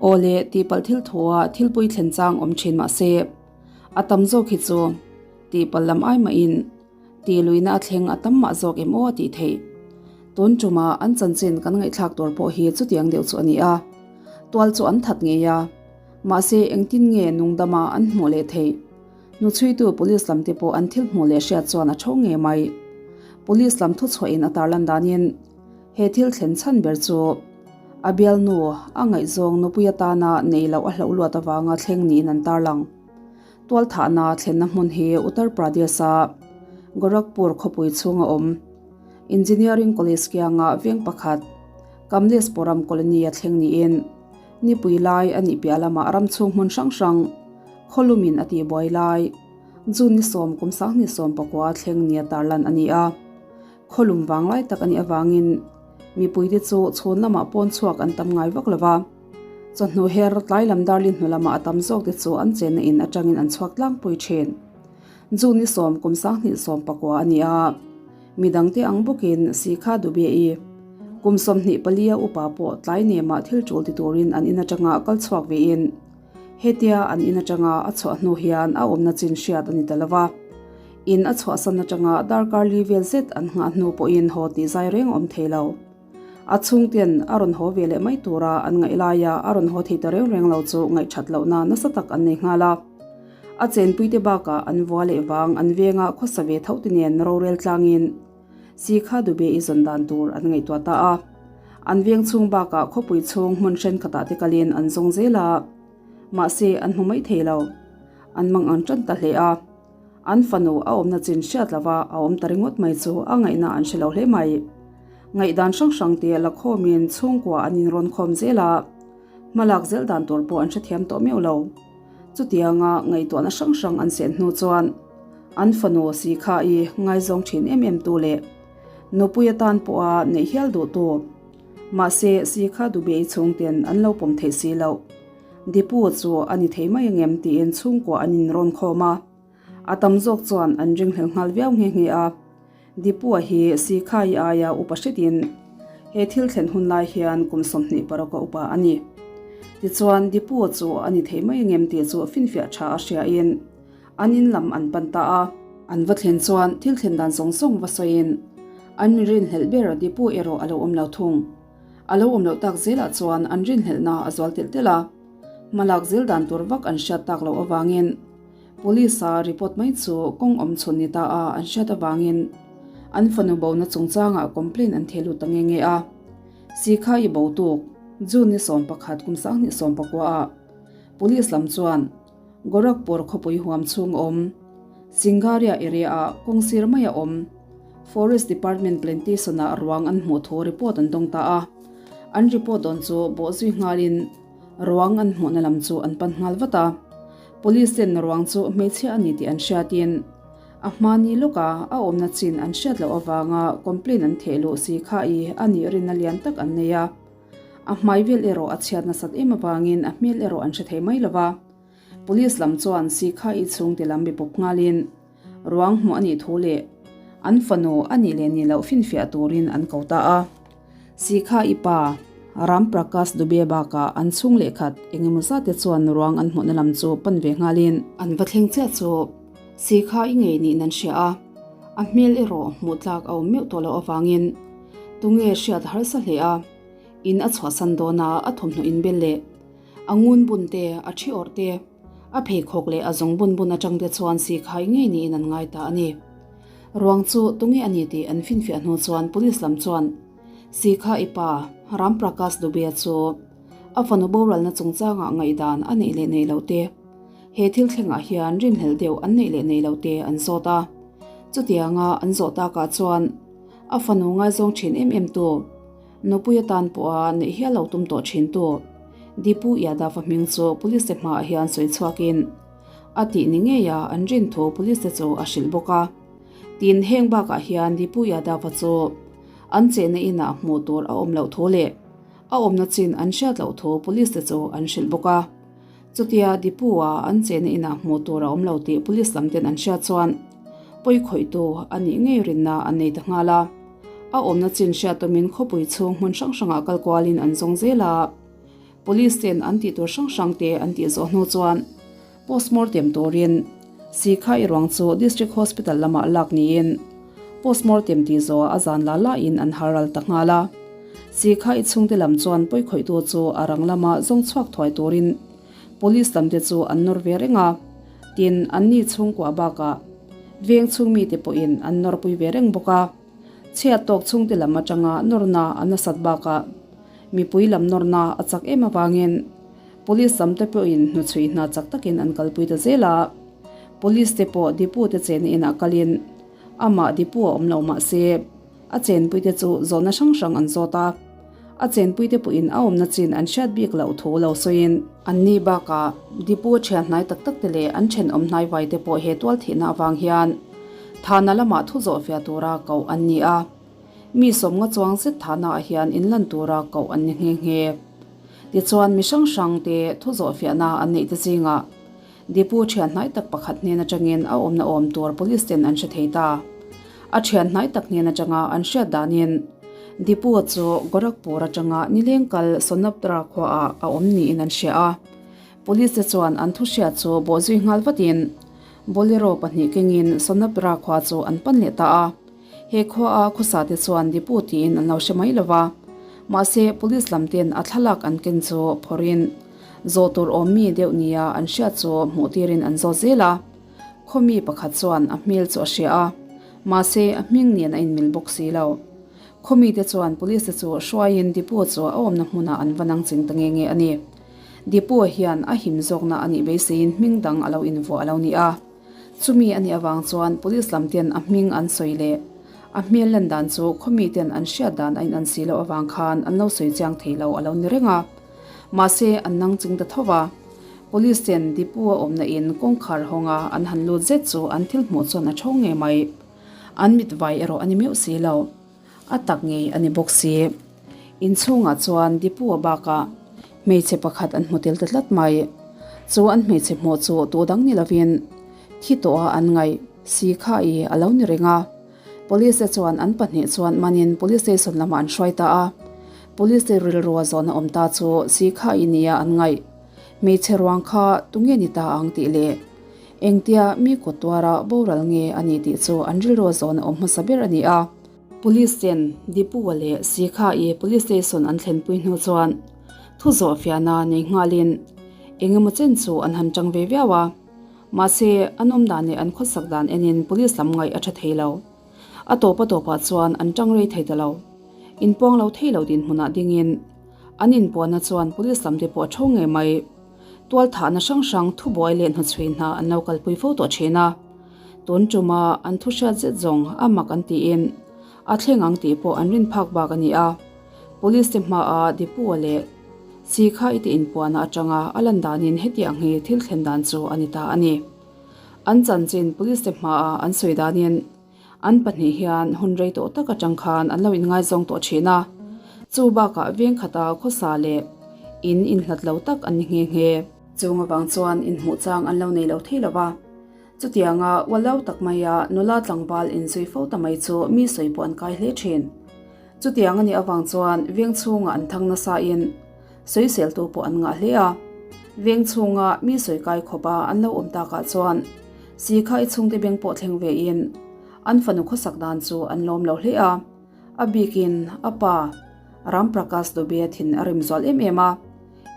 Aw le, tihpalh thil thua thil pui thlen chang awm thin mah se, a tam zawk hi chu tihpalh lam ai mahin tih luihna a thleng a tam mah zawk em aw a tih theih. Tun tumah an chanchin kan ngaihthlak tur pawh hi chutiang deuh chu a ni a, tual chu an that ngei a, mahse engtin nge nungdama an hmuh leh theih? Hnuchhuitu Police lam te pawh an thil hmuh leh hriat chuan a tho ngei mai. Police lam thuchhuahin a tarlan danin he thil thlen chhan ber chu a bialnu a ngaihzawng nupui atana nei loh a hlauh luat avanga thleng niin an tarlang. Tualthahna thlenna hmun hi Uttar Pradesh-a Gorakhpur khawpui chhunga awm Engineering College kianga veng pakhat Kamleshpuram Colony-a thleng niin nipui lai a nih piah lamah ram chhung hmun hrang hrang Khawlumin a tihbuai lai, June ni sawm kum sanghnih 19 a thleng nia tarlan a ni a. Khawlum vanglai tak a nih avangin mipuite chu chhun lamah pawn chhuak an tam ngai vak lo va. Chawhnu her tlai lam darlin hnu lamah a tam zawkte chu an chenna in atangin an chhuak tlangpui thin. June ni sawm kum sanghnih 19 a ni a. Midangte ang bawkin Sikha Dubie-i kum 24 a upa pawh tlai nemah thil tul ti turin an in atanga kal chhuak vein, Hetia an in atanga a chhuah hnu hian a awmna chin hriat a ni ta lo va. In a chhuahsan atanga darkar li vel zet an nghah hnu pawhin haw tih zai reng a awm thei lo. A chhungten a rawn haw ve leh mai tura an ngaih laia a rawn haw thei ta reng reng lo chu ngaihthat lohna nasa tak an nei nghal a. A chenpuite bakah an vua leh vang an venga khawsa ve tho te nen rorel tlangin Sikha Dube i zawn dan tur an ngaihtuah ta a. An veng chhung bakah khawpui chhung hmun thenkhatah te kalin an zawng zel a, mahse an hmu mai thei lo. An mang ang tan ta hle a. An fanu a awmna chin hriat lova a awm ta ringawt mai chu a ngaihna an hre lo hle mai. Ngaihdan hrang hrang te la khawmin chhungkua an inrawn khawm zel a, hmalak zel dan tur pawh an hrethiam tawh meuh lo. Chutianga ngaihtuahna hrang hrang an sen hnu chuan an fanu Sikha i ngaizawng thin em em tu leh nupui atan pawha neih hial duh tu. Mahse Sikha Dubei chhungten an lo pawm theih si loh. Dipu chu a ni thei mai angem tiin chhungkua an inrawn khawm a. A tam zawk chuan an ringhlel nghal viau nghe nghe a. Dipua hi Sikha i aia upa hretin he thil thlen hun lai hian kum 26 a upa a ni. Tichuan Dipua chu a ni thei mai angem tih chu finfiah tha a hriain an in lam an pan ta a. An va thlen chuan thil thlen dan zawng zawng va sawiin an mi rinhlelh ber Dipu erawh a lo awm lo thung. A lo awm loh tak zelah chuan an rinhlelhna a zual telh telh a. Hmalak zel dan tur vak an hriat tak loh avangin Police a report mai chu kawng awm chhun ni ta a an hriat avangin an fanu bona chungchangah complaint an theh lut ta nge nge a. Sikha i bo tuk, June ni 11 kum 2019 ah Police lam chuan Gorakhpur khawpui huam chhung awm Singaria area ah kawng sir mai a awm Forest Department plantation ah ruang an hmuh thu report an dawng ta a. An report dawn chu bawhzui nghalin Ruang an hmuhna lam chu an pan nghal vat a. Police ten ruang chu hmeichhia a ni tih an hriatin a hmani lawka a awmna chin an hriat loh avanga complaint an theh luh si kha i a nih rinna lian tak an nei a. A hmai vel erawh a chhiat nasat em avangin a hmel erawh an hre thei mai lo va. Police lam chuan si kha i chhungte lam bipawp nghalin ruang hmuh a nih thu leh an fanu a nih leh nih loh finfiah turin an ko ta a. Sikha i pa, Ram Prakash Dubey bakah an chhung leh khat eng emaw zat te chuan ruang an hmuhna lam chu pan ve nghalin an va thleng chiah chu Sikha i ngei niin an hria a, a hmel erawh hmuh tlak a awm meuh tawh loh avangin tunge hriat a harsa hle a, in a chhuahsan dawn a a thawmhnaw inbel leh a ngun bun te, a thi awrh te. A pheikhawk leh a zawng bun bun atang te chuan sikhai ngei niin an ngai ta a ni. Ruang chu tunge a ni tih an finfiah hnu chuan police lam chuan Sikha i pa Ram Prakash Dubey chu a fanu boralna chungchangah ngaihdan a neih leh neih loh te, he thil thlengah hian rinhlelh deuh an neih leh neih loh te an zawt a. Chutianga an zawh takah chuan a fanu ngaizawng thin em em tu, Nupui atan pawha neih hial lo tum tawh thin tu Dipu Yadav-a hming chu police te hmaah hian sawi chhuakin a tih ni ngei a an rin thu police te chu a hrilh bawk a. Tin, heng bakah hian Dipu Yadav-a chu an chehna inah hmuh tur a awm loh thu leh a awmna chin an hriat loh thu police te chu an hrilh bawk a. Chutia Dipu-a an chehna inah hmuh tur a awm lo tih police lam ten an hriat chuan pawi khawihtu a nih ngei rinna an nei ta nghal a. A awmna chin hriat tawmin khawpui chhung hmun hrang hrangah kal kualin an zawng zel a. Police ten an tih tur hrang hrang te an tih zawh hnu chuan postmortem turin Sikha i ruang chu District Hospital lamah lak niin postmortem tih zawhah a zan la lain an haral ta nghal a. Sikha i chhungte lam chuan pawikhawihtu chu a rang lama zawng chhuak thuai turin Police lam te chu an nawr ve reng a, tin anni chhungkua bakah veng chhung mite pawhin an nawrpui ve reng bawk a. Chhiat tawk chhungte lam atanga nawrna a nasat bakah mipui lam nawrna a chak em avangin Police lam te pawhin hnuchhui hna chak takin an kalpui ta zel a. Police te pawh Dipu te chena inah kalin amah Dipu a awm lo mahse a chenpui te chu zawhna hrang hrang an zawt a. A chenpui te pawhin a awmna chin an hriat bik loh thu lo sawiin. Anni bakah Dipu thian hnai tak tak te leh an thenawm hnaivai te pawh he tual thihna avang hian Thana lamah thu zawhfiah tura koh an ni a. Mi sawmnga chuang zet Thana ah hian inlan tura koh an ni nghe nghe. Tichuan mi hrang hrang te thu zawhfiahna an neih te zingah Dipu thian hnai tak pakhat hnen atangin a awmna awm tur police ten an hre thei ta. A thian hnai tak hnen atanga an hriat danin Dipu chu Gorakhpur atanga nileng kal Sonaptra khuaah a awm niin an hria a. Police te chuan an thu hriat chu bawhzui nghal vatin Bolero pahnih kengin Sonaptra khua chu an pan leh ta a. He khuaa khawsa te chuan Dipu tiin an lo hre mai lo va. Mahse police lam ten a thlalak an ken chu phawrhin zawh tur awm mi deuh nia an hriat chu hmuh tirin an zawt zel a. Khawmi pakhat chuan a hmel chu a hria a, mahse a hming nen a inmil bawk si lo. Khawmi te chuan police te chu hruaiin Dipu chu a awmna hmunah an va nang ching ta nge nge a ni. Dipu hian a him zawkna a nih beiseiin hming dang a lo invuah a lo ni a. Chumi a nih avang chuan police lam ten a hming an sawi leh a hmel lan dan chu khawmi ten an hriat dan a in an si loh avang khan an lo sawi chiang thei lo a lo ni reng a. Mahse an nang ching ta tho va. Police ten Dipu a awmna in kawngkhar hawnga an han lut zet chu an thil hmuh chuan a tho ngei mai. An mit vai erawh a ni meuh si lo. A tak ngei a ni bawk si. Inchhungah chuan Dipu a bakah hmeichhe pakhat an hmu tel ta tlat mai. Chu an hmeichhe hmuh chu tu dang ni lovin thi tawha an ngaih si kha i a lo ni reng a. Police te chuan an pahnih chuan manin Police Station lamah an hruai ta a. Police te rilrua zawhna awm ta chu si kha i nia an ngaih. Hmeichhe ruang kha tunge ni ta ang tih leh engtia mi kut tuara boral nge a ni tih chu an rilrua zawhna awm hmasa ber a ni a. Police ten Dipua leh Sikha-i Police Station an thlenpui hnu chuan thu zawh fiahna nei nghalin eng emaw chen chu an han tang ve viau a. Mahse, an awm dan leh an khawsak dan enin Police lam ngaih a tha thei lo. A tawp a tawpah chuan an tang rei thei ta lo. Inpuang lo thei lo dinhmunah dingin an inpuanna chuan Police lam te pawh a tho ngei mai. Tualthahna hrang hrang thubuai leh hnawchhui hna an lo kalpui fo tawh thin a. Tun tuma an thu hriat zet zawng a mak an tiin a thleng ang tih pawh an rin phak bak a ni a. Police te hmaa Dipua leh Sikha i te inpuahna atanga a lan danin hetiang hi thil thlen dan chu a ni ta a ni. An chanchin Police te hmaa an sawi danin an pahnih hian hun rei tawh tak atang khan an lo inngaizawng tawh thin a. Chu bakah veng khata khawsa leh in inhlat lo tak an ni nghe nghe. Chung avang chuan inhmuh chang an lo nei lo thei lo va. Chutianga ualau tak maia nula tlangval inzui fo ta mai chu mi sawi pawh an kai hle thin. Chutiang a nih avang chuan veng chhungah an thang nasain sawiseltu pawh an ngah hle a. Veng chhunga mi sawi kai khawpa an lo awm takah chuan Sikha i chhungte beng pawh thleng vein an fanu khawsak dan chu an lawm lo hle a. A bikin a pa Ram Prakash Dubey a thin a rim zual em em a.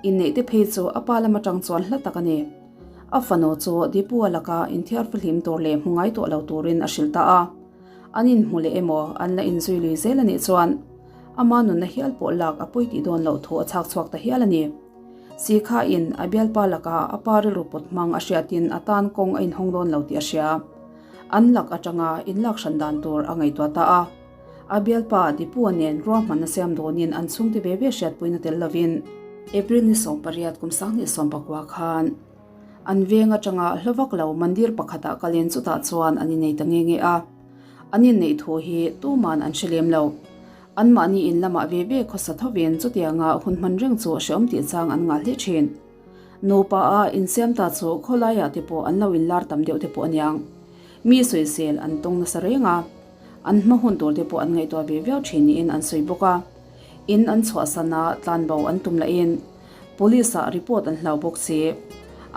Inneih te phei chu a pa lam atang chuan hla tak a ni. A fanu chu Dipua laka inthiar fahlim tur leh hmu ngai tawh lo turin a hrilh ta a. An inhmu leh emaw an la inzui lui zel a nih chuan ama nunna hial pawh lak a pawi tih dawn loh thu a chhak chhuak ta hial a ni. Sikha in a bialpa lakah a pa rilru pawt hmang a hriatin a tan kawng a inhawng dawn lo tih a hria. An lak atanga inlak hran dan tur a ngaihtuah ta a. A bialpa Dipua nen ruahmanna siam dawnin an chhungte ve ve hriatpuina tel lovin April ni 18 kum 2019 khan An veng atanga hla vak lo mandir pakhatah kalin chutah chuan an innei ta nge nge a. An inneih thu hi tuman an hre lem lo. Anmahni in lamah ve ve khawsa thovin chutianga hun hman reng chu hreawm tih chang an ngah hle thin. Nupa a insiam ta chu khawlaiah te pawh an lo inlar tam deuh te pawh aniang. Mi sawisel an tawng nasa reng a. An hma hun tur te pawh an ngaihtuah ve viau thin niin an sawi bawk a. In an chhuahsan a, tlanbo an tum lahin. Police ah report an hlau bawk si.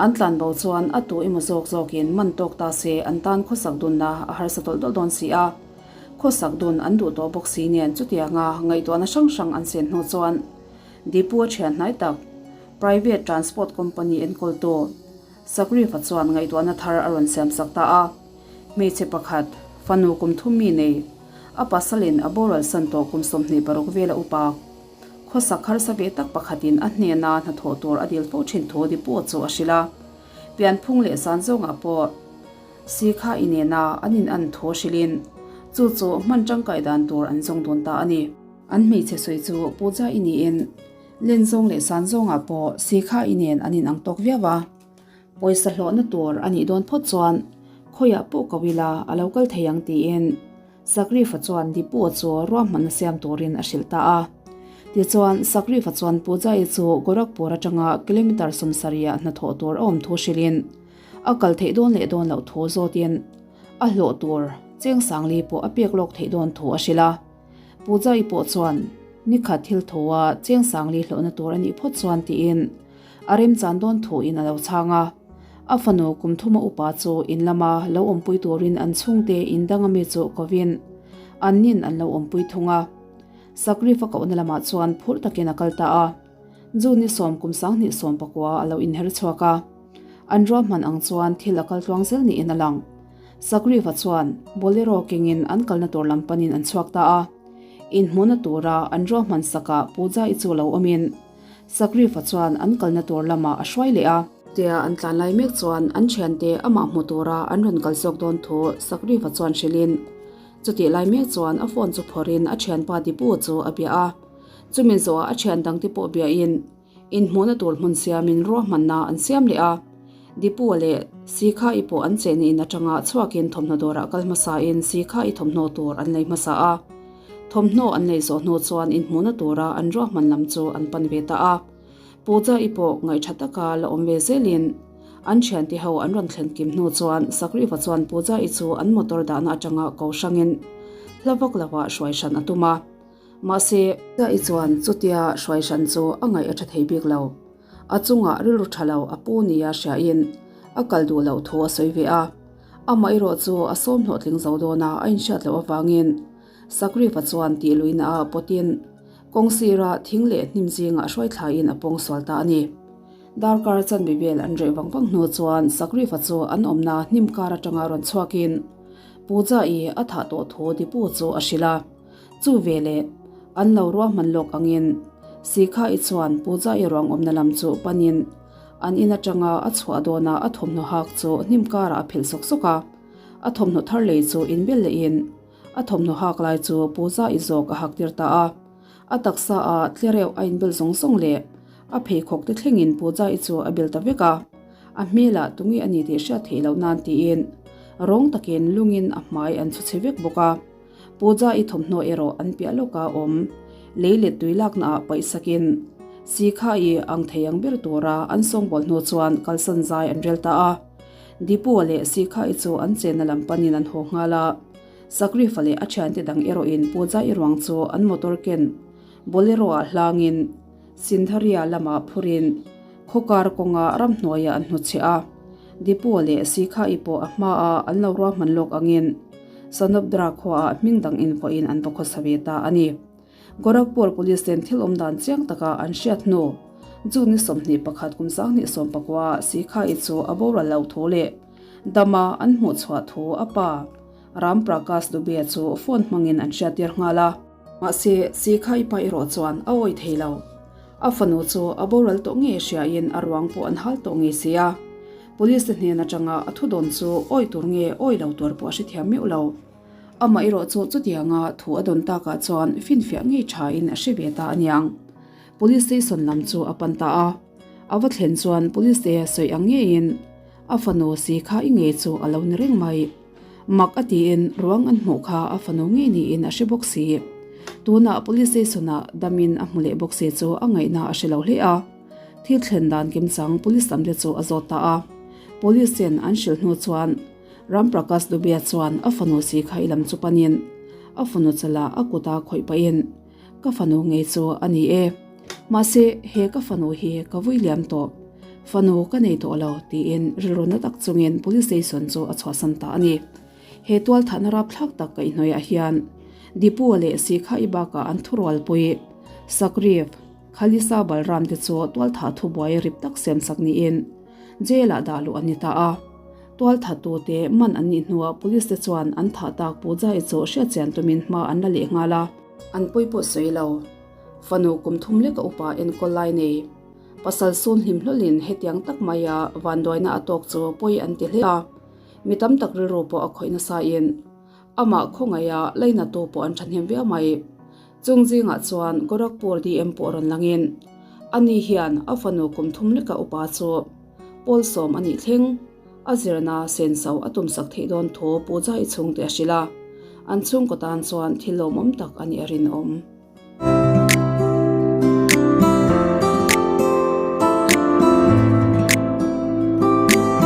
An tlan bo chuan a tu emaw zawk zawkin man tawk ta se an tan khawsak dunna a harsa tawlh tawlh dawn si a. Khawsak dun an duh tawh bawk si nen chutianga ngaihtuahna hrang hrang an sen hnu chuan Dipu a thian hnai tak Private Transport Company enkawltu Sakrifa chuan ngaihtuahna thar a rawn siam sak ta a. Hmeichhe pakhat, fanu kum thum mi nei, a pasalin a boral san tawh kum 26 vela upa khawsak harsa ve tak pakhatin a hnena hnathawh tur a dil fo thin thu Dipu chu a hrilh a. Pianphung leh zan zawngah pawh Sikha inena an in an thu hrilhin chu chu hman tangkai dan tur an zawng dawn ta a ni. An hmeichhe sawi chu Puja i niin len zawng leh san zawngah pawh Sikha inen an in ang tawk viau a. Pawisa hlawhna tur a nih dawn phawt chuan khawiah pawh ko ila a lo kal thei ang tiin Sakrifa chuan Dipu chu ruahmanna siam turin a hrilh ta a. Tichuan, Sakrifa chuan Puja-i chu Gorakhpur atanga kilometre 70 ah hnathawh tur a awm thu hrilhin a kal theih dawn leh dawn loh thu zawtin a hlawh tur cheng sangli pawh a pek lawk theih dawn thu a hrilh a. Puja-i pawh chuan nikhat thil thaw-a cheng sangli hlawhna tur a nih phawt chuan tiin A remchan dawn thuin a lo chhang a. A fanu kum thuma upa chu in lama lo awmpui turin an chhungte in danga mi chu kovin an nin an lo awmpui thung a. Sakrifa kohna lamah chuan phur takin a kal ta a. June ni sawm kum 2019 a lo inher chhuak a. An ruahman ang chuan thil a kal tluang zel niin a lang. Sakrifa chuan Bolero kengin an kalna tur lam panin an chhuak ta a. Inhmuhna tura an ruahman sakah Puja-i chu lo awmin, Sakrifa chuan an kalna tur lamah a hruai leh a. Tia an tlan lai mek chuan an thiante amah hmu tura an rawn kal zawk dawn thu Sakrifa chuan hrilhin, chutih lai mek chuan a phone chu phawrhin a thianpa Dipu chu a bia a. Chumi zawhah a thian dangte pawh biain inhmuhna tur hmun siamin ruahmanna an siam leh a. Dipu leh Sikha-i pawh an chenna in atanga chhuakin thawmhnaw dawrah kal hmasain Sikha-i thawmhnaw tur an lei hmasa a. Thawmhnaw an lei zawh hnu chuan inhmuhna tura an ruahman lam chu an pan ve ta a. Puja-i pawh ngaihṭha taka la awm ve zelin an thiante ho an rawn thlen kim hnu chuan Sakriva chuan Puja-i chu an motor dahna atanga ko hrangin hla vak lovah hruai hran a tum a. Mahse, Puja-i chuan chutia hruai hran chu a ngaih a ṭha thei bik lo. A chungah rilru ṭha lo a pu nia hriain a kal duh loh thu a sawi ve a. Amaherawh chu a sawm hlawhtling zo dawn a, a inhriat loh avangin Sakrifa chuan tih luihna ah pawtin kawng sira thing leh hnim zingah hruai thlaiin a pawng sual ta a ni. Darkar chanve vel an reh vang vang hnu chuan Sakrifa chu an awmna hnim kar atanga rawn chhuakin Puja-i a thah tawh thu Dipu chu a hrilh a. Chu veleh an lo ruahman lawk angin Sikha-i chuan Puja-i ruang awmna lam chu panin an in atanga a chhuah dawnah a thawmhnaw hak chu hnim karah a phelh sawk sawk a. A thawmhnaw thar lei chu inbel lehin A thawmhnaw hak lai chu Puja i zawk a hak tir ta a. A taksa a tlereuh a inbel zawng zawng leh a pheikhawk te thlengin Puja i chu a bel ta vek a. A hmelah tunge a ni tih hriat theih loh nan tiin rawng takin lungin a hmai an chhu chhe vek bawk a. Puja i thawmhnaw erawh an piah lawka awm lei let tui lakna ah paih sakin Sikha i ang thei ang ber tura an sawngbawl hnu chuan kalsan zai an rel ta a. Dipua leh Sikha-i chu an chenna lam panin an haw nghal a. Sakrifa leh a thiante dang erawhin Puja-i ruang chu an motor ken Bolero-ah hlangin Sindharia lamah phurin khawkar kawnga ramhnuaiah an hnutchhe a. Dipua leh Sikha-i pawh a hmaa an lo ruahman lawk angin Sanopdra khuaah hming dang invuahin an va khawsa ve ta a ni. Gorakhpur Police ten thil awm dan chiang taka an hriat hnu June ni 21 kum 2019 Sikha-i chu a boral loh thu leh dama an hmuh chhuah thu a pa Ram Prakash Dubey chu phone hmangin an hriattir nghal a. Mahse, Sikha-i pa erawh chuan a awih thei lo. A fanu chu a boral tawh ngei hriain a ruang pawh an hal tawh ngei si a. Police te hnen atanga a thudawn chu awih tur nge awih lo tur pawh a hrethiam meuh lo. Amah erawh chu chutianga thu a dawn takah chuan finfiah ngei thain a hre ve ta a niang. Police station lam chu a pan ta a. A va thlen chuan police te sawi ang ngeiin a fanu si kha i ngei chu a lo ni reng mai. Mak a tiin ruang an hmuh kha a fanu ngei niin a hre bawk si. Tunah police station-ah damin a hmu leh bawk si chu a ngaihna a hre lo hle a. Thil thlen dan kimchang police lam te chu a zawt ta a. Police ten an hrilh hnu chuan Ram Prakash Dubey chuan a fanu si kha i lam chu panin a fanu chalah a kuta khawih pahin, Ka fanu ngei chu a ni e. Mahse, he ka fanu hi ka vui liam tawh. Fanu ka nei tawh lo, tiin rilru na tak chungin Police Station chu a chhuahsan ta a ni. He tualthahna rapthlak tak kaihhnawihah hian Dipua leh Sikha-i bakah an thurualpui Sakriv, Khalisa Balram te chu tualthah thubuai rip tak siamsak niin Jail-ah dah luh an ni ta a. Tualthattute man an nih hnuah Police te chuan an thah tak Pooja-i chu hriatchian tumin hma an la leh nghal a. An pawi pawh sawi lo. Fanu kum thum leka upa enkawl lai nei. Pasal sun hlim hlawlin hetiang tak maia vanduaina a tawk chu pawi an ti hle a. Mi tam tak rilru pawh a khawih nasain amah khawngaiha lainatu pawh an thahnem viau mai. Chung zingah chuan Gorakhpur DM pawh rawn langin ani hian a fanu kum thum leka upa chu Pawlsawm a nih thleng. A zirna senso a tumsak theih dawn thu Pooja-i chhungte a hrilh a, an chhungkaw tan chuan thil lawmawm tak a nih a rinawm.